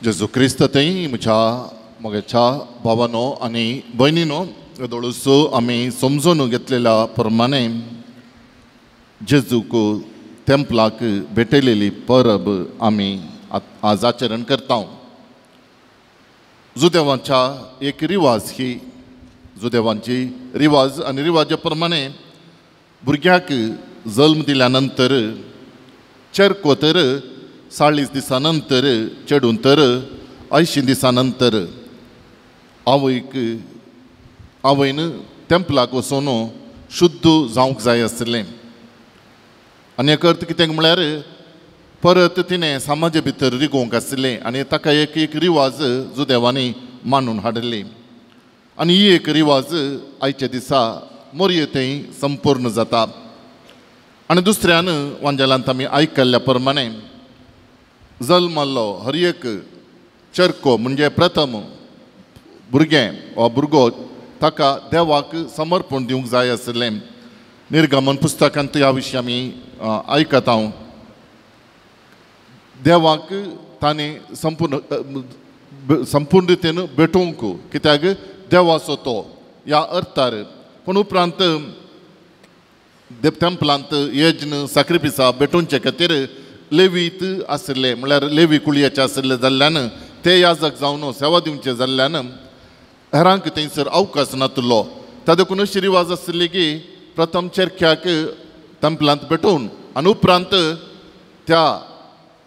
जेजू क्रिस्त थंय म्हज्या म्हज्या भावानो आनी भयणीनो दोळसो आमी समजून घेतलेल्या प्रमाणे जेजूक तेंपलाक भेटयलेली परब आमी आज आचरण करता. जुदेवांच्या एक रिवाज ही जुदेवांची रिवाज आनी रिवाजा प्रमाणे भुरग्याक जल्म दिल्या नंतर चेरको तर 40 दिसां नंतर चेडून तर 80 दिसां नंतर आवयक आवयन तेंपलाक वचून शुद्ध जावंक जाय आसलें. आनी एक अर्थ कितें म्हळ्यार परत तिणें समाजा भितर रिगोवंक आसलें आनी ताका एक एक रिवाज जुदेवांनी मानून हाडिल्ली आनी ही एक रिवाज आयच्या दिसा मोरये थंय संपूर्ण जाता. आनी दुसऱ्यान वांजेलांत आमी आयकल्ल्या प्रमाणे जल्मल्लो हर एक चरको म्हणजे प्रथम भुरगें वा भुरगो ताका देवाक समर्पण दिवंक जाय आसलें. निर्गमन पुस्तकांत ह्या विशीं आमी आयकता. देवाक ताणें संपूर्ण संपूर्ण रितीन भेटोवंक कित्याक देवाचो तो ह्या अर्थार. पूण उपरांत तेंपलांत यज्ञ साक्रिफिसा भेटोवचे खातीर लेवीत आशिल्ले म्हळ्यार लेवी कुळयेचे आशिल्ले जाल्ल्यान ते याजक जावन सेवा दिवचे जाल्ल्यान हेरांक थंयसर अवकाश नातलो. त्या देखून अशी रिवाज आशिल्ली की प्रथम चेरक्याक तेंपलांत भेटोवन आनी उपरांत त्या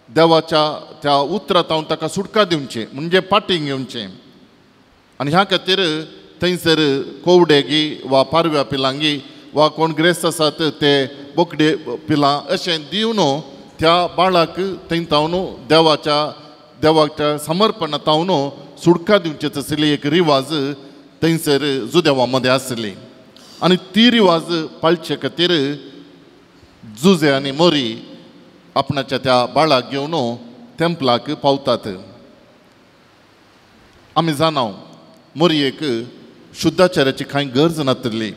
देवाच्या त्या उतरांत ताका सुटका दिवचें म्हणजे पाटींग घेवचें. आनी ह्या खातीर थंयसर कोवडेगी वा पारव्या पिलांगी वा कोण ग्रेस्त आसात ते बोकडे पिलां अशें दिवन त्या बाळाक थंय तावन देवाच्या देवाच्या समर्पणा तावन सुटका दिवचे तसली एक रिवाज थंयसर जुदेवा मदें आसली. आनी ती रिवाज पाळचे खातीर जुजे आनी मोरी आपणाच्या त्या बाळाक घेवन तेंपलाक पावतात. आमी जाणाव मोरयेक शुद्धाचाराची कांय गरज नातली.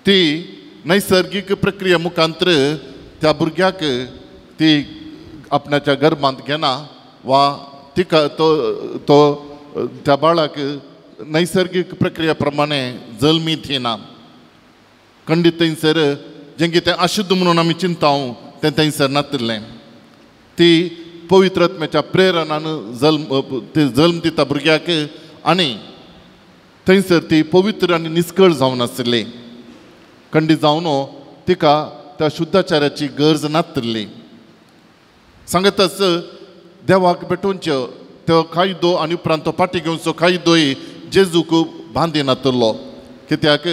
ती नैसर्गीक प्रक्रिया मुखांतर त्या भुरग्याक ती आपणाच्या गर्भांत घेना वा तिका तो तो त्या बाळाक नैसर्गीक प्रक्रिया प्रमाणे जल्मीत येना. खंडीत थंयसर जें कितें अशुद्ध म्हणून आमी चिंता तें थंयसर नातिल्लें. ती पवित्र आत्म्याच्या प्रेरणान जल्म ती जल्म दिता भुरग्याक आनी थंयसर ती पवित्र आनी निस्कळ जावन आसली. खंडीत जावन तिका त्या शुद्धाचाराची गरज नातिल्ली. सांगतच देवाक भेटोवच्यो तो कायदो आनी उपरांत तो फाटी घेवचो कायदोय जेजूक बांदी नातिल्लो कित्याक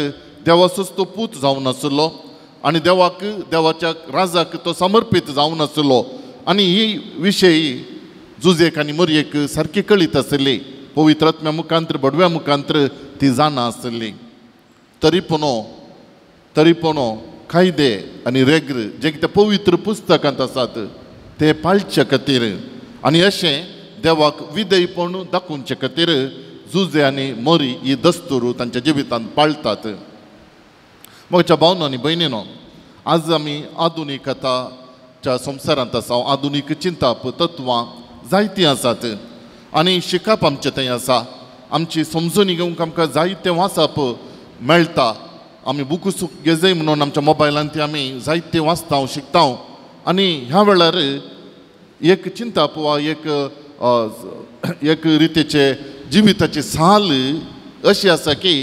देवाचोच तो पूत जावन आशिल्लो आनी देवाक देवाच्या राजाक तो समर्पीत जावन आशिल्लो. आनी ही विशय जुजेक आनी मोरयेक सारकी कळीत आशिल्ली. पवित्र आत्म्या मुखांतर बडव्या मुखांतर ती जाणा आशिल्ली. तरी पूण कायदे आनी रेग्र जे कितें पवित्र पुस्तकांत आसात ते पाळचे खातीर आनी अशें देवाक विधेयपण दाखोवचे खातीर जुजे आनी मोरी ही दस्तूर तांच्या जिवितांत पाळटात. म्हज्या भावनो आनी भयणीनो, आज आमी आधुनिकताच्या संवसारांत आसा. आधुनीक चिंताप तत्वां जायतीं आसात आनी शिकप आमचें थंय आसा. आमची समजणी घेवंक आमकां जायतें वाचप मेळटा. आमी बुकूच घेजय म्हणून आमच्या मोबायलान ती आमी जायतें वाचता शिकता. आनी ह्या वेळार एक चिंताप वा एक एक रितीचे जिविताची साल अशी आसा की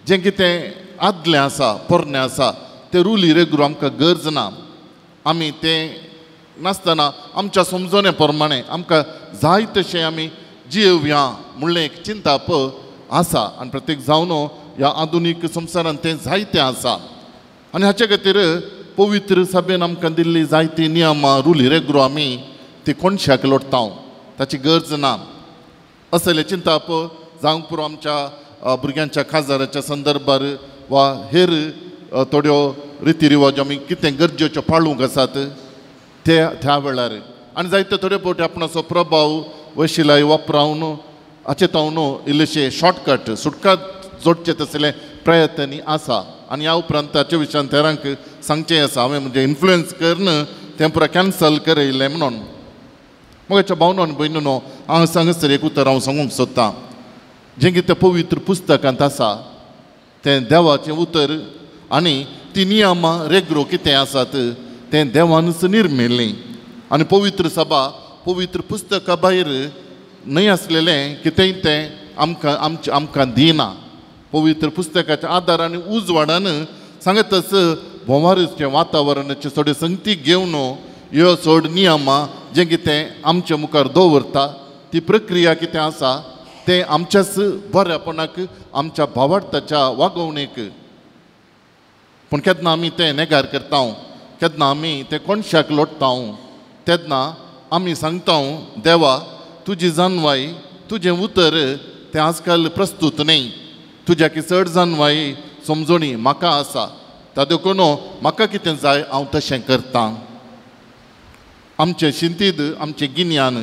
जें कितें आदलें आसा पोरणें आसा तें रुली रेगुर आमकां गरज ना. आमी तें नासतना आमच्या समजणे प्रमाणे आमकां जाय तशें आमी जियोवया म्हणलें एक चिंताप आसा. आनी प्रत्येक जावन ह्या आधुनीक संवसारांत तें जायतें आसा. आनी हाचे खातीर पवित्र सभेन आमकां दिल्ली जायतीं नियमां रुली रेगुर आमी ती कोणशाक लोटता ताची गरज ना. असलें चिंताप जावंक पुरो आमच्या भुरग्यांच्या काजाराच्या संदर्भार वा हेर थोड्यो रिती रिवाज आमी कितें गरजेच्यो पाळूंक आसात ते त्या वेळार. आनी जायते थोडे फावटी आपणाचो प्रभाव वशिलाय वापरावन हाचे तावन इल्लेशे शॉर्टकट सुटका जोडचे तसले प्रयत्न आसा. आनी ह्या उपरांत ताचे विशयान हेरांक सांगचें आसा. हांवें म्हणजे इन्फ्लुयन्स करून तें पुरा कॅन्सल करयलें म्हणून. मगाच्या भावनो आनी भयणीनो, हांव हांगासर एक उतर हांव सांगूंक सोदतां, जें कितें पवित्र पुस्तकांत आसा तें देवाचें उतर आनी ती नियमां रेग्रो कितें आसात तें देवानूच निर्मिल्लीं. आनी पवित्र सभा पवित्र पुस्तका भायर न्हय आसलेलें कितेंय तें आमकां आमचें आमकां दिना. पवित्र पुस्तकाच्या आदार आनी उजवाडान सांगतच भोंवारीचें वातावरणाचें थोडे संगती घेवन ह्यो चड नियमां जें कितें आमच्या मुखार दवरता ती प्रक्रिया कितें आसा तें आमच्याच बऱ्यापणाक, आमच्या भावार्थाच्या वागोवणेक. पूण केन्ना आमी तें नेगार करता, केन्ना आमी तें कोणशाक लोटता, तेन्ना आमी सांगता देवा तुजी जानवाय, तुजें उतर तें आजकाल प्रस्तूत न्हय, तुज्याकी चड जानवाय समजणी म्हाका आसा, ता देखून म्हाका कितें जाय हांव तशें करतां. आमचें शिंतीद, आमचें गिन्यान,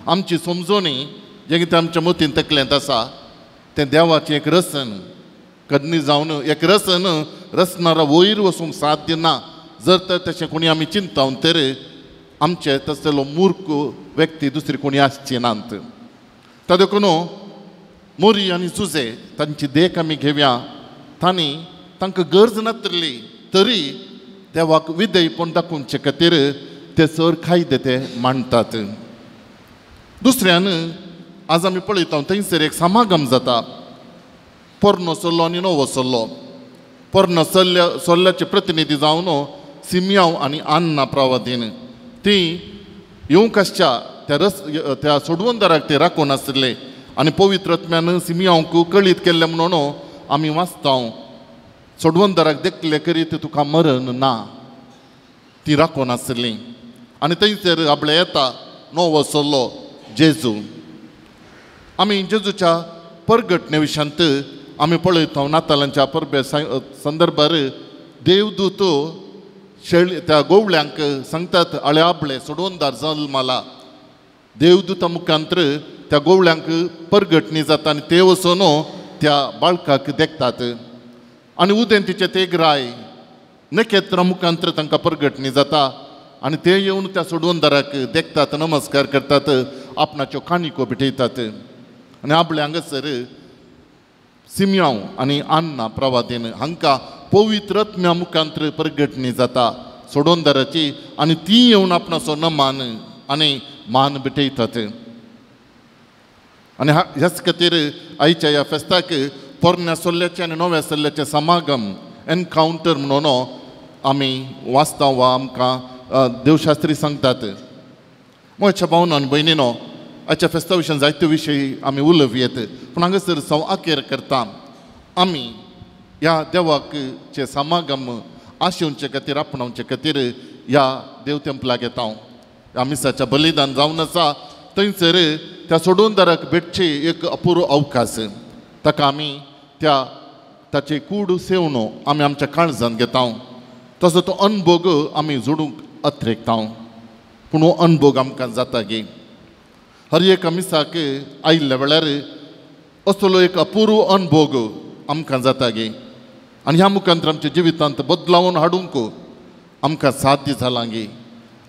आमची समजणी जें कितें आमच्या मतीन तकलेंत आसा तें देवाचें एक रसन कदनी जावन एक रसन रसणारा वयर वचूंक साध्य ना. जर तर तशें कोणी आमी चिंता तर आमचे तसलो मूर्ख व्यक्ती दुसरी कोणी आसची नात. ता देखून मोरी आनी जुजे तांची देख आमी घेवया. तांणी तांकां गरज नासली तरी देवाक विधेयपण दाखोवचे खातीर ते चड कायदे ते मांडटात. दुसऱ्यान आज आमी पळयता थंयसर एक समागम जाता, पोरणो सल्लो आनी नवो सल्लो. पोरणो सल्ल्या सल्ल्याचे प्रतिनिधी जावन सिमयांव आनी अन्ना प्रवादीन ती येवंक आसच्या त्या रस त्या सोडवणदाराक ते राखून आसले आनी पवित्र आत्म्यान सिमयांवक कळीत केल्लें म्हणून आमी वाचता सोडवणदाराक देखले करीत तुका मरण ना, ती राखून आसली. आनी थंयसर आपले येता नवो सल्लो जेजू. आमी जेजूच्या परगटणे विशांत आमी पळयता नातालांच्या परबे संदर्भार देवदूत शेळी त्या गोवळ्यांक सांगतात आळे आपले सोडवणदार जल्माला. देवदूता मुखांतर त्या गोवळ्यांक परगटणी जाता आनी ते वचून त्या बाळकाक देखतात आनी उदेंतीचे ते ग्राय नखेत्रां मुखांतर तांकां परगटणी जाता आनी ते येवन त्या सोडवणदाराक देखतात, नमस्कार करतात, आपणाच्यो काणिको भेटयतात. आनी आपले हांगासर सिमयांव आनी अन्ना प्रवादीन हांकां पवित्र आत्म्या मुखांतर परगटणी जाता सोडवणदाराची आनी ती येवन आपणाचो नमान आनी मान भेटयतात. आनी ह्याच खातीर आयच्या ह्या फेस्ताक पोरण्या सल्ल्याचें आनी नव्या सल्ल्याचें समागम एनकावंटर म्हणून आमी वाचता वा आमकां देवशास्त्री सांगतात. म्हज्या भावनो आनी भयणीनो, आयच्या फेस्ता विशयान जायते विशय आमी उलोवप येत, पूण हांगासर सव आकेर करता आमी ह्या देवाकचे समागम आशेवचे खातीर आपणावचे खातीर ह्या देव तेंपलाक येता. ह्या मिसाच्या बलिदान जावन आसा थंयसर त्या सोडवणदाराक भेटचे एक अपूर्व अवकाश, ताका आमी त्या ताचे कूड सेवन आमी आमच्या काळजांत घेता, तसो तो अनभोग आमी जोडूंक अत्रेकता. पूण हो अनभोग आमकां जाता गे हर एका मिसाक आयिल्ल्या वेळार असलो एक अपूर्व अनभोग आमकां जाता गे आनी ह्या मुखांतर आमच्या जिवितांत बदलावन हाडूंक आमकां साध्य जालां गे.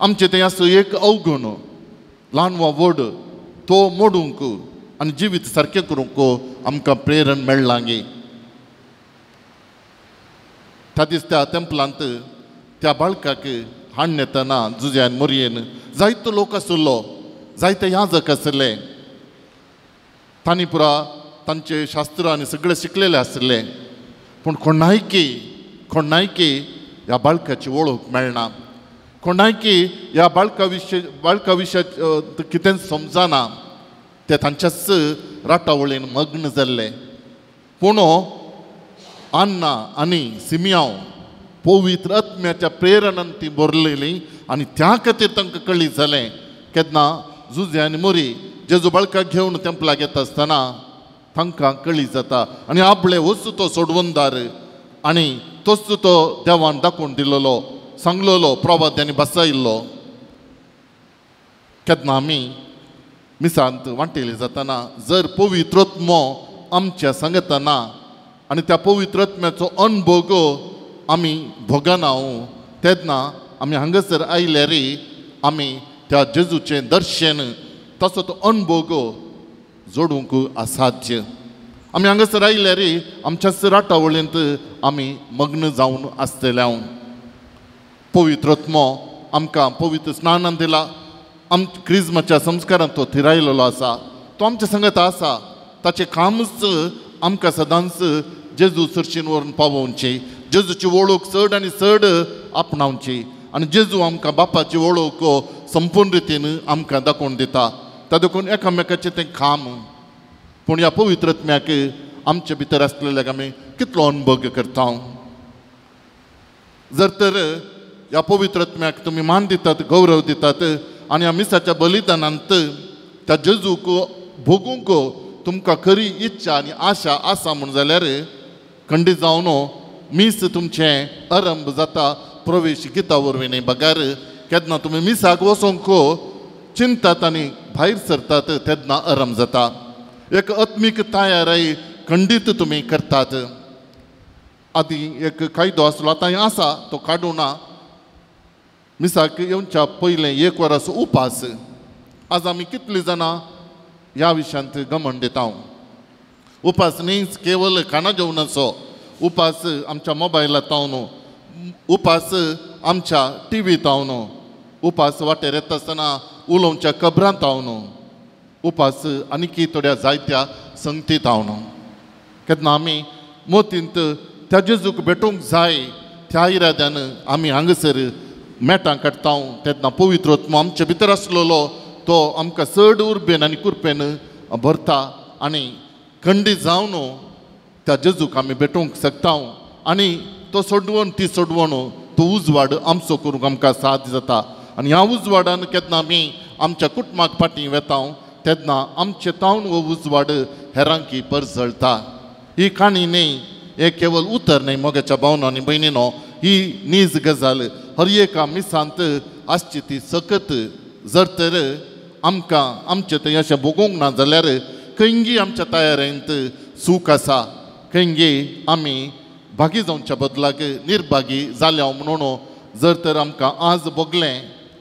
आमचें तें आसो एक अवगुण ल्हान वा व्हड तो मोडूंक आनी जिवीत सारकें करूंक आमकां प्रेरण मेळ्ळां गे. त्या दीस त्या तेंपलांत त्या बाळकाक हाडून येतना जुज्यान मोरयेन जायतो लोक आशिल्लो, जायते याजक आशिल्ले, तांणी पुरा तांचे शास्त्र आनी सगळे शिकलेले आशिल्ले, पूण कोणायकी कोणायकी ह्या बाळकाची वळख मेळना, कोणायकी ह्या बाळका विशय बाळका विशय कितेंच समजना, ते तांच्याच राटावळीन मग्न जाल्ले. पूण अन्ना आनी सिमयांव पवित्र आत्म्याच्या प्रेरणान ती भरलेली आनी त्या खातीर तांकां कळीत जालें केन्ना जुजे आनी मोरी जेजू बाळकाक घेवन तेंपलाक येता आसतना तांकां कळीत जाता आनी आपले वस्तू तो सोडवणदार आनी तोच तो देवान दाखोवन दिल्लो सांगलेलो प्रवाद्यांनी बसयल्लो. केन्ना आमी मिसांत वांटेली जातना जर पवित्र आत्मो आमच्या सांगतना आनी त्या पवित्र आत्म्याचो अनभोग आमी भोगना तेन्ना आमी हांगासर आयल्यार आमी त्या जेजूचें दर्शन तसो तो अनभोग जोडूंक असाध्य. आमी हांगासर आयल्यार आमच्या राटावळींत आमी मग्न जावन आसतले. पवित्र आत्मो आमकां पवित्र स्नानान दिला, आम क्रिज्माच्या संस्कारांत तो थिरायलेलो आसा, तो आमच्या संगत आसा. ताचें कामच आमकां सदांच जेजू सरशीन व्हरून पावोवची, जेजूची वळख चड आनी चड आपणावची आनी जेजू आमकां बापाची वळख संपूर्ण रितीन आमकां दाखोवन दिता. ता देखून एकामेकाचें तें काम. पूण ह्या पवित्र आत्म्याक आमचे भितर आसलेल्याक आमी कितलो अनुभव करता. जर तर ह्या पवित्र आत्म्याक तुमी मान दितात, गौरव दितात आनी ह्या मिसाच्या बलिदानांत त्या जेजूक भोगूंक तुमकां खरी इच्छा आनी आशा आसा म्हूण जाल्यार खंडीत जावन मीस तुमचें आरंभ जाता प्रवेश गिता वरवीं न्ही बगर केन्ना तुमी मिसाक वचोंक चिंतात आनी भायर सरतात तेन्ना आरंभ जाता. एक आत्मीक तयाराय खंडीत तुमी करतात. आदीं एक कायदो आसलो, आतां आसा तो काडूं ना. मिसाक येवच्या पयलें एक वराचो उपास. आज आमी कितलीं जाणां ह्या विशयांत गमन दिता. उपास न्ही केवल खाणा जेवणाचो उपास, आमच्या मोबायला तावन उपास, आमच्या टी व्ही तावन उपास, वाटेर येता आसतना उलोवच्या कबरांत तावन उपास, आनीकी थोड्या जायत्या संगती तावन. केन्ना आमी मोतींत त्या जेजूक भेटूंक जाय त्या इराद्यान आमी हांगासर मेटां काडटा तेन्ना पवित्र आत्मो आमचे भितर आसलेलो तो आमकां चड उर्बेन आनी कुरपेन भरता आनी खंडीत जावन त्या जेजूक आमी भेटूंक शकता आनी तो सोडवण ती सोडवण तो उजवाड आमचो करूंक आमकां साध्य जाता. आनी ह्या उजवाडान केन्ना आमी आमच्या कुटुंबाक फाटीं वेता तेन्ना आमचे तावन हो उजवाड हेरांकी परजळटा. ही काणी न्ही, हें केवल उतर न्ही मोगाच्या भावना आनी भयणीनो, ही नीज गजाल हर एका मिसांत आसची ती सकत. जर तर आमकां आमचें थंय अशें भोगूंक ना जाल्यार खंयगी आमच्या तयारेंत सूख आसा, खंयगी आमी भागी जावच्या बदलाक निर्भागी जाल्या म्हणून जर तर आमकां आज भोगलें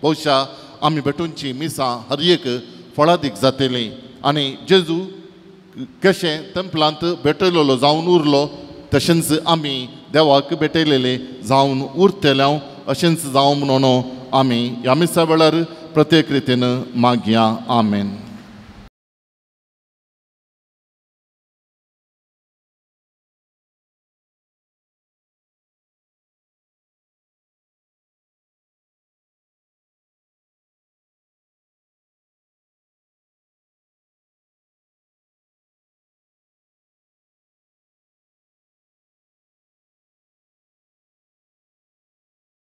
बहुशा आमी भेटूनची मिसां हर एक फळादीक जातली. आनी जेजू कशें तेंपलांत भेटयलेलो जावन उरलो तशेंच आमी देवाक भेटयलेले जावन उरतले अशेंच जावं म्हणून आमी ह्या मिसा वेळार प्रत्येक रितीन मागया. आमेन.